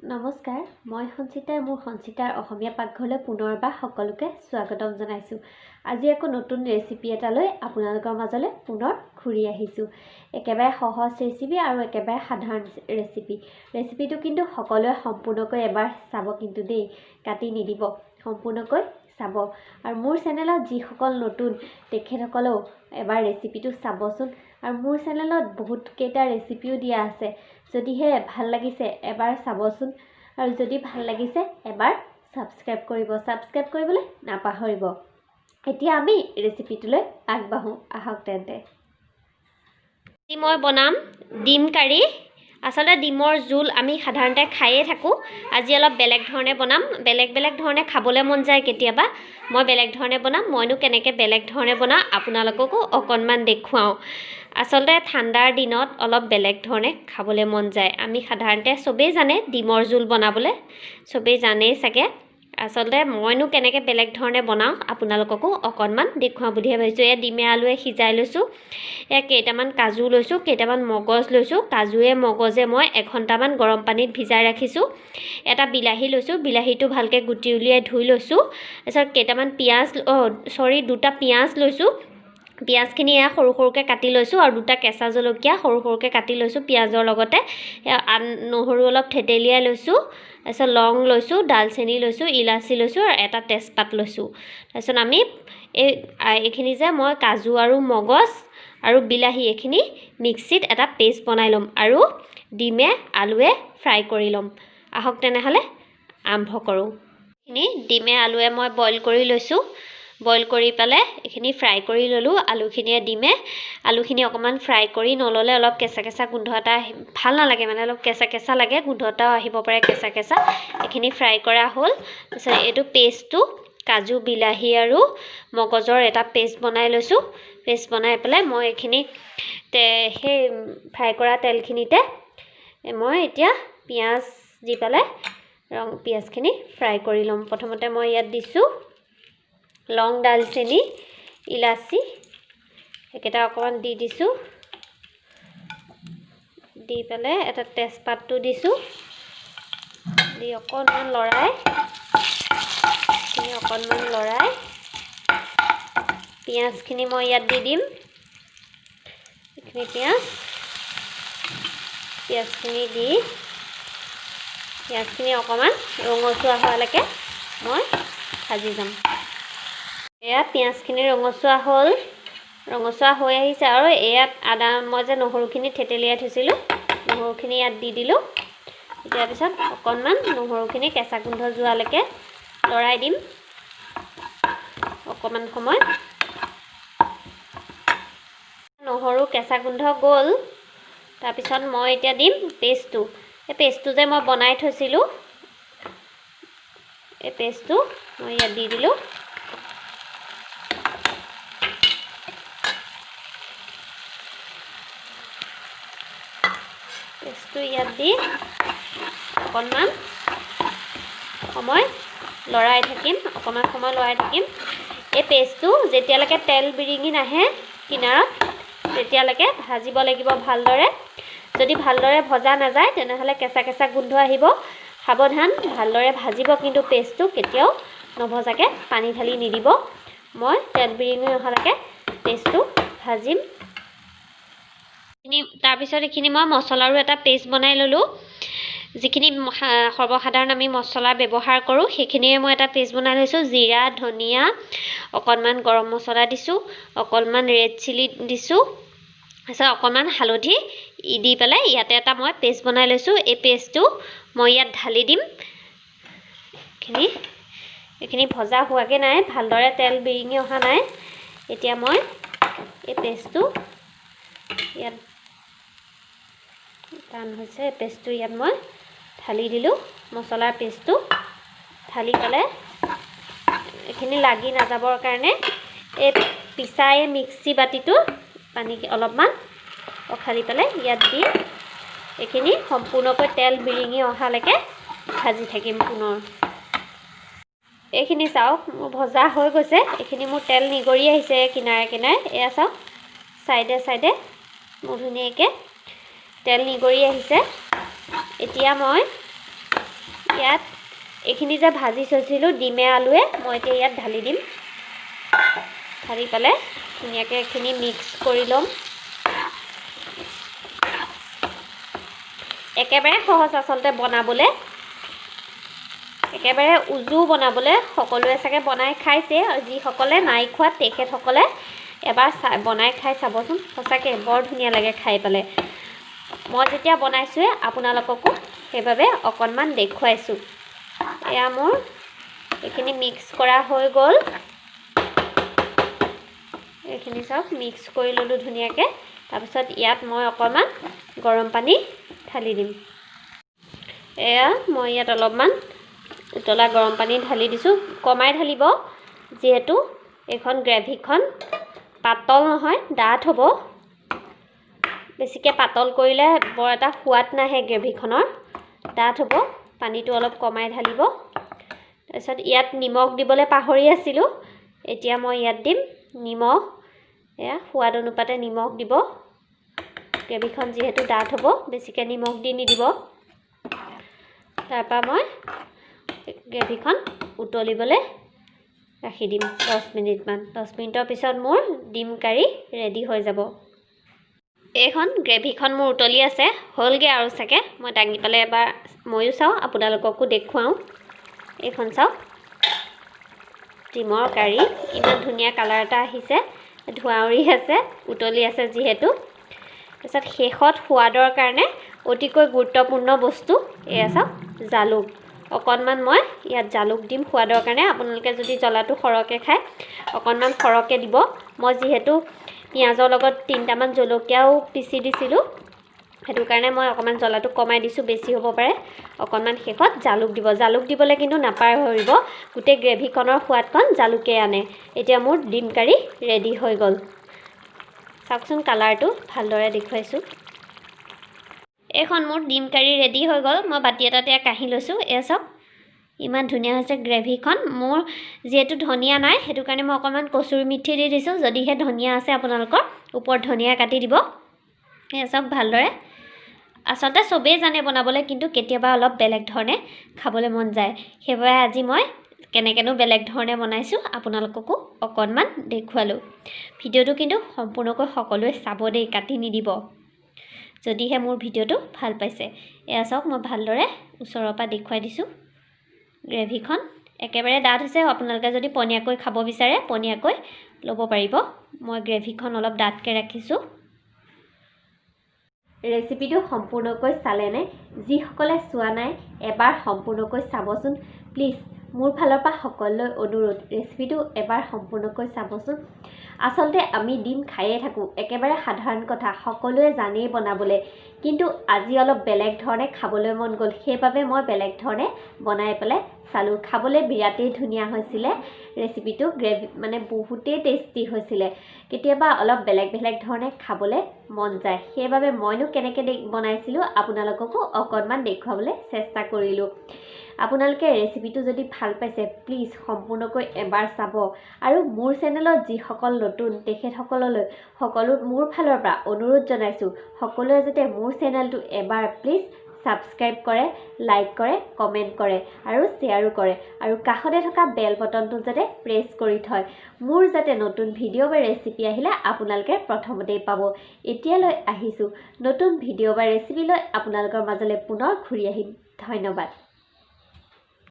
নমস্কাৰ, মই সঞ্চিতাই মোৰ সঞ্চিতাৰ অসমীয়া পাকঘৰলৈ পুনৰবাৰ সকলোকে স্বাগতম জনাইছোঁ। আজি আকৌ নতুন ৰেচিপি এটা লৈ আপোনালোকৰ মাজলৈ পুনৰ ঘূৰি আহিছোঁ। একেবাৰে সহজ ৰেচিপি আৰু একেবাৰে সাধাৰণ ৰেচিপি। ৰেচিপিটো কিন্তু সকলোৱে সম্পূৰ্ণকৈ এবাৰ চাব কিন্তু দেই, কাটি নিদিব, সম্পূৰ্ণকৈ চাব। আৰু মোৰ চেনেলত যিসকল নতুন তেখেতসকলেও এবাৰ ৰেচিপিটো চাবচোন। আৰু মোৰ চেনেলত বহুতকেইটা ৰেচিপিও দিয়া আছে, যদিহে ভাল লাগিছে এবাৰ চাবচোন। আৰু যদি ভাল লাগিছে এবাৰ ছাবস্ক্ৰাইব কৰিব, ছাবস্ক্ৰাইব কৰিবলৈ নাপাহৰিব। এতিয়া আমি ৰেচিপিটোলৈ আগবাঢ়োঁ, আহক তেন্তে। মই বনাম ডিম কাৰী। আচলতে ডিমৰ জোল আমি সাধাৰণতে খায়ে থাকোঁ, আজি অলপ বেলেগ ধৰণে বনাম। বেলেগ বেলেগ ধৰণে খাবলৈ মন যায় কেতিয়াবা, মই বেলেগ ধৰণে বনাম। মইনো কেনেকৈ বেলেগ ধৰণে বনাওঁ আপোনালোককো অকণমান দেখুৱাওঁ। আচলতে ঠাণ্ডাৰ দিনত অলপ বেলেগ ধৰণে খাবলৈ মন যায়। আমি সাধাৰণতে চবেই জানে ডিমৰ জোল বনাবলৈ, চবেই জানেই চাগে। আচলতে মইনো কেনেকৈ বেলেগ ধৰণে বনাওঁ আপোনালোককো অকণমান দেখুৱাওঁ বুলিহে ভাবিছোঁ। এয়া ডিমে আলুৱে সিজাই লৈছোঁ। এয়া কেইটামান কাজু লৈছোঁ, কেইটামান মগজ লৈছোঁ। কাজুৱে মগজে মই এঘণ্টামান গৰম পানীত ভিজাই ৰাখিছোঁ। এটা বিলাহী লৈছোঁ, বিলাহীটো ভালকৈ গুটি উলিয়াই ধুই লৈছোঁ। তাৰপিছত কেইটামান পিঁয়াজ, দুটা পিঁয়াজ লৈছোঁ। পিঁয়াজখিনি এয়া সৰু সৰুকৈ কাটি লৈছোঁ আৰু দুটা কেঁচা জলকীয়া সৰু সৰুকৈ কাটি লৈছোঁ পিঁয়াজৰ লগতে। নহৰু অলপ থেতেলিয়াই লৈছোঁ। তাৰপিছত লং লৈছোঁ, ডালচেনি লৈছোঁ, ইলাচি লৈছোঁ আৰু এটা তেজপাত লৈছোঁ। তাৰপিছত আমি এইখিনি যে মই কাজু আৰু মগজ আৰু বিলাহী এইখিনি মিক্সিত এটা পেষ্ট বনাই ল'ম আৰু ডিমে আলুৱে ফ্ৰাই কৰি ল'ম। আহক তেনেহ'লে আৰম্ভ কৰোঁ। এইখিনি ডিমে আলুৱে মই বইল কৰি লৈছোঁ। বইল কৰি পেলাই এইখিনি ফ্ৰাই কৰি ল'লোঁ। আলুখিনিয়ে ডিমে, আলুখিনি অকণমান ফ্ৰাই কৰি নল'লে অলপ কেঁচা কেঁচা গোন্ধ এটা ভাল নালাগে, মানে অলপ কেঁচা কেঁচা লাগে, গোন্ধ এটাও আহিব পাৰে কেঁচা কেঁচা। এইখিনি ফ্ৰাই কৰা হ'ল। তাৰপিছত এইটো পেষ্টটো কাজু, বিলাহী আৰু মগজৰ এটা পেষ্ট বনাই লৈছোঁ। পেষ্ট বনাই পেলাই মই এইখিনি সেই ফ্ৰাই কৰা তেলখিনিতে মই এতিয়া পিঁয়াজ দি পেলাই ৰং পিঁয়াজখিনি ফ্ৰাই কৰি ল'ম। প্ৰথমতে মই ইয়াত দিছোঁ লং, ডালচেনি, ইলাচি সেইকেইটা অকণমান দি দিছোঁ। দি পেলাই এটা তেজপাতটো দিছোঁ। দি অকণমান লৰাই, অকণমান লৰাই পিঁয়াজখিনি মই ইয়াত দি দিম। এইখিনি পিঁয়াজখিনি দি পিঁয়াজখিনি অকণমান ৰঙচুৱা হোৱালৈকে মই ভাজি যাম। এয়া পিঁয়াজখিনি ৰঙচুৱা হ'ল, ৰঙচুৱা হৈ আহিছে। আৰু ইয়াত আদা, মই যে নহৰুখিনি থেতেলিয়াই থৈছিলোঁ, নহৰুখিনি ইয়াত দি দিলোঁ। দিয়াৰ পিছত অকণমান নহৰুখিনি কেঁচা গোন্ধ যোৱালৈকে লৰাই দিম অকণমান সময়। নহৰু কেঁচা গোন্ধ গ'ল। তাৰপিছত মই এতিয়া দিম পেষ্টটো। এই পেষ্টটো যে মই বনাই থৈছিলোঁ, এই পেষ্টটো মই ইয়াত দি দিলোঁ। পেষ্টটো ইয়াত দি অকণমান সময় লৰাই থাকিম, অকণমান সময় লৰাই থাকিম। এই পেষ্টটো যেতিয়ালৈকে তেল বিৰিঙি নাহে কিনাৰত, তেতিয়ালৈকে ভাজিব লাগিব ভালদৰে। যদি ভালদৰে ভজা নাযায় তেনেহ'লে কেঁচা কেঁচা গোন্ধ আহিব। সাৱধান, ভালদৰে ভাজিব কিন্তু পেষ্টটো কেতিয়াও নভজাকৈ পানী ঢালি নিদিব। মই তেল বিৰিঙি অহালৈকে পেষ্টটো ভাজিম। তাৰপিছত এইখিনি মই মছলাৰো এটা পেষ্ট বনাই ল'লোঁ। যিখিনি সৰ্বসাধাৰণ আমি মছলা ব্যৱহাৰ কৰোঁ সেইখিনিয়ে মই এটা পেষ্ট বনাই লৈছোঁ। জিৰা, ধনিয়া, অকণমান গৰম মছলা দিছোঁ, অকণমান ৰেড চিলি দিছোঁ, তাৰপিছত অকণমান হালধি দি পেলাই ইয়াতে এটা মই পেষ্ট বনাই লৈছোঁ। এই পেষ্টটো মই ইয়াত ঢালি দিম। এইখিনি ভজা হোৱাগৈ নাই, ভালদৰে তেল বিৰিঙি অহা নাই। এতিয়া মই এই পেষ্টটো ইয়াত টান হৈছে, এই পেষ্টটো ইয়াত মই ঢালি দিলোঁ। মছলাৰ পেষ্টটো ঢালি পেলাই এইখিনি লাগি নাযাবৰ কাৰণে এই পিছাই মিক্সি বাতিটো পানী অলপমান পখালি পেলাই ইয়াত দি এইখিনি সম্পূৰ্ণকৈ তেল বিৰিঙি অহালৈকে ভাজি থাকিম পুনৰ। এইখিনি চাওক মোৰ ভজা হৈ গৈছে। এইখিনি মোৰ তেল নিগৰি আহিছে কিনাৰে কিনাৰে। এয়া চাওক চাইডে চাইডে মোৰ ধুনীয়াকৈ তেল নিগৰি আহিছে। এতিয়া মই ইয়াত এইখিনি যে ভাজি থৈছিলোঁ ডিমে আলুৱে, মই এতিয়া ইয়াত ঢালি দিম। ঢালি পেলাই ধুনীয়াকৈ এইখিনি মিক্স কৰি ল'ম। একেবাৰে সহজ আচলতে বনাবলৈ, একেবাৰে উজু বনাবলৈ। সকলোৱে চাগে বনাই খাইছে, আৰু যিসকলে নাই খোৱা তেখেতসকলে এবাৰ বনাই খাই চাবচোন, সঁচাকৈ বৰ ধুনীয়া লাগে খাই পেলাই। মই যেতিয়া বনাইছোঁৱে আপোনালোককো সেইবাবে অকণমান দেখুৱাইছোঁ। এয়া মোৰ এইখিনি মিক্স কৰা হৈ গ'ল। এইখিনি চব মিক্স কৰি ল'লোঁ ধুনীয়াকৈ। তাৰপিছত ইয়াত মই অকণমান গৰম পানী ঢালি দিম। এয়া মই ইয়াত অলপমান উতলা গৰম পানী ঢালি দিছোঁ। কমাই ঢালিব, যিহেতু এইখন গ্ৰেভিখন পাতল নহয়, ডাঠ হ'ব। বেছিকৈ পাতল কৰিলে বৰ এটা সোৱাদ নাহে গ্ৰেভিখনৰ, ডাঠ হ'ব। পানীটো অলপ কমাই ঢালিব। তাৰপিছত ইয়াত নিমখ দিবলৈ পাহৰি আছিলোঁ, এতিয়া মই ইয়াত দিম নিমখ। এয়া সোৱাদ অনুপাতে নিমখ দিব। গ্ৰেভিখন যিহেতু ডাঠ হ'ব, বেছিকৈ নিমখ দি নিদিব। তাৰপৰা মই গ্ৰেভিখন উতলিবলৈ ৰাখি দিম 10 মিনিটমান। 10 মিনিটৰ পিছত মোৰ ডিম কাৰী ৰেডি হৈ যাব। এইখন গ্ৰেভিখন মোৰ উতলি আছে, হ'লগৈ আৰু চাগে। মই দাঙি পেলাই এবাৰ ময়ো চাওঁ, আপোনালোককো দেখুৱাওঁ। এইখন চাওক, ডিমৰ কাৰী ইমান ধুনীয়া কালাৰ এটা আহিছে, ধোঁৱা উৰি আছে, উতলি আছে যিহেতু। তাৰপিছত শেষত সোৱাদৰ কাৰণে অতিকৈ গুৰুত্বপূৰ্ণ বস্তু এয়া চাওক, জালুক। অকণমান মই ইয়াত জালুক দিম সোৱাদৰ কাৰণে। আপোনালোকে যদি জ্বলাটো সৰহকৈ খায় অকণমান সৰহকৈ দিব। মই যিহেতু পিঁয়াজৰ লগত 3টামান জলকীয়াও পিচি দিছিলোঁ, সেইটো কাৰণে মই অকণমান জ্বলাটো কমাই দিছোঁ, বেছি হ'ব পাৰে। অকণমান শেষত জালুক দিব। জালুক দিবলৈ কিন্তু নাপাহৰিব, গোটেই গ্ৰেভিখনৰ সোৱাদকণ জালুকে আনে। এতিয়া মোৰ ডিম কাৰী ৰেডি হৈ গ'ল। চাওকচোন কালাৰটো ভালদৰে দেখুৱাইছোঁ। এইখন মোৰ ডিম কাৰী ৰেডি হৈ গ'ল। মই বাতি এটাতে কাঢ়ি লৈছোঁ। এয়া চাওক, ইমান ধুনীয়া হৈছে গ্ৰেভিখন। মোৰ যিহেতু ধনিয়া নাই, সেইটো কাৰণে মই অকণমান কচুৰি মিঠি দি দিছোঁ। যদিহে ধনিয়া আছে আপোনালোকৰ, ওপৰত ধনিয়া কাটি দিব। এয়া চাওক ভালদৰে। আচলতে চবেই জানে বনাবলৈ, কিন্তু কেতিয়াবা অলপ বেলেগ ধৰণে খাবলৈ মন যায়। সেইবাবে আজি মই কেনেকৈনো বেলেগ ধৰণে বনাইছোঁ আপোনালোককো অকণমান দেখুৱালোঁ। ভিডিঅ'টো কিন্তু সম্পূৰ্ণকৈ সকলোৱে চাব দেই, কাটি নিদিব, যদিহে মোৰ ভিডিঅ'টো ভাল পাইছে। এয়া চাওক, মই ভালদৰে ওচৰৰ পৰা দেখুৱাই দিছোঁ। গ্ৰেভিখন একেবাৰে ডাঠ হৈছে। আপোনালোকে যদি পনীয়াকৈ খাব বিচাৰে পনীয়াকৈ ল'ব পাৰিব। মই গ্ৰেভিখন অলপ ডাঠকৈ ৰাখিছোঁ। ৰেচিপিটো সম্পূৰ্ণকৈ চালেনে? যিসকলে চোৱা নাই এবাৰ সম্পূৰ্ণকৈ চাবচোন প্লিজ। মোৰ ফালৰ পৰা সকলোলৈ অনুৰোধ, ৰেচিপিটো এবাৰ সম্পূৰ্ণকৈ চাবচোন। আচলতে আমি ডিম খায়ে থাকোঁ, একেবাৰে সাধাৰণ কথা, সকলোৱে জানেই বনাবলৈ। কিন্তু আজি অলপ বেলেগ ধৰণে খাবলৈ মন গ'ল, সেইবাবে মই বেলেগ ধৰণে বনাই পেলাই চালোঁ। খাবলৈ বিৰাটেই ধুনীয়া হৈছিলে ৰেচিপিটো, গ্ৰেভি মানে বহুতেই টেষ্টি হৈছিলে। কেতিয়াবা অলপ বেলেগ বেলেগ ধৰণে খাবলৈ মন যায়, সেইবাবে মইনো কেনেকৈ বনাইছিলোঁ আপোনালোককো অকণমান দেখুৱাবলৈ চেষ্টা কৰিলোঁ। আপোনালোকে ৰেচিপিটো যদি ভাল পাইছে প্লিজ সম্পূৰ্ণকৈ এবাৰ চাব। আৰু মোৰ চেনেলত যিসকল নতুন তেখেতসকললৈ সকলো মোৰ ফালৰ পৰা অনুৰোধ জনাইছোঁ, সকলোৱে যাতে মোৰ চেনেলটো এবাৰ প্লিজ ছাবস্ক্ৰাইব কৰে, লাইক কৰে, কমেণ্ট কৰে আৰু শ্বেয়াৰো কৰে। আৰু কাষতে থকা বেল বটনটো যাতে প্ৰেছ কৰি থয়, মোৰ যাতে নতুন ভিডিঅ' বা ৰেচিপি আহিলে আপোনালোকে প্ৰথমতেই পাব। এতিয়ালৈ আহিছোঁ, নতুন ভিডিঅ' বা ৰেচিপি লৈ আপোনালোকৰ মাজলৈ পুনৰ ঘূৰি আহিম। ধন্যবাদ।